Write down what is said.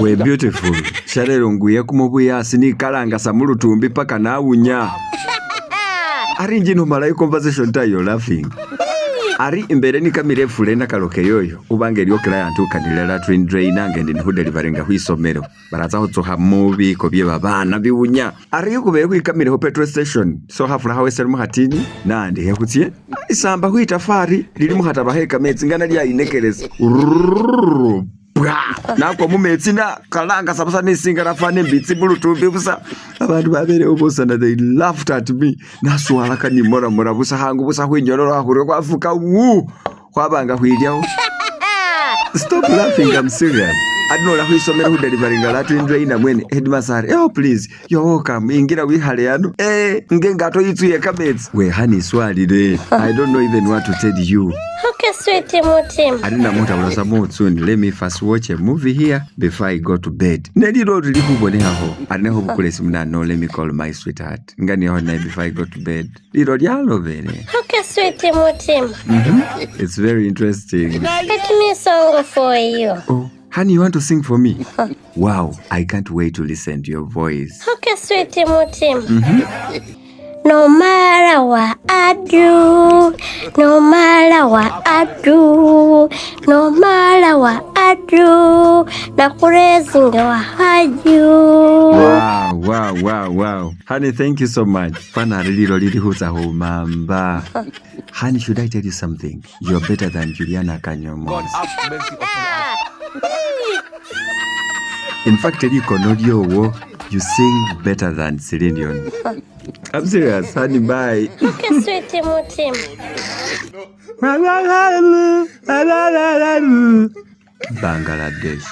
We beautiful. Shalelo nguye kumubuya nikalangasa mulutumbi paka nawunya. Ari njino malayo conversation ta you're laughing. Ari imbere nikamile efula enakaloke yoyo ubanga eliyo client ukanile latrine drain nange ndi khudeliveringa khwisomelo baratsa khutsukha mubiko bye babana biwunya. Ari khubele khwikamile khu petrol station so khafula khawesele mukhatini nandi khekhutsie isamba khwitafari lili mukhataba khe kametsi ngana lyayinekelesa bwa nakwa mumetsi na kalangasa busa nisinga nafana imbitsi mulutumbi busa abandu babelewo bosana they laughed at me naswala kanimoramora busa khangu busa khwinyololokha khuryo khwafuka wu khwabanga khwilyawo. Stop laughing, I'm serious. Ati nola khwisomelo khudeliveringa latrine drainer mwene headmaster ari oh please you're welcome ingira wikhale ano eh ngengato yitsuye kametsi we honey swalile I don't know even what to tell you. Okay, sweetie mutima. Ati namutabulasa mutsuni let me first watch a movie here before I go to bed. Nelilo lili khubonekhakho ati nekhubukula isimu no let me call my sweetheart nga niho naye before I go to bed. Lilo lyalobele. Okay, sweetie mutima. It's very interesting. Let me song for you. Oh, honey, you want to sing for me? Wow, I can't wait to listen to your voice. Okay, sweetie mutima. No matter what I do, no matter what I do, no matter what I do, nakurezinga wahaju. Wow. Honey, thank you so much. Fana lilo lili khutsa khumamba. Honey, should I tell you something? You're better than Juliana Kanyomozi. Have mercy upon us. In fact, likono lyowo, you sing better than Celine Dion. I'm serious, honey, bye. Okay, sweetie mutima. Bangladesh.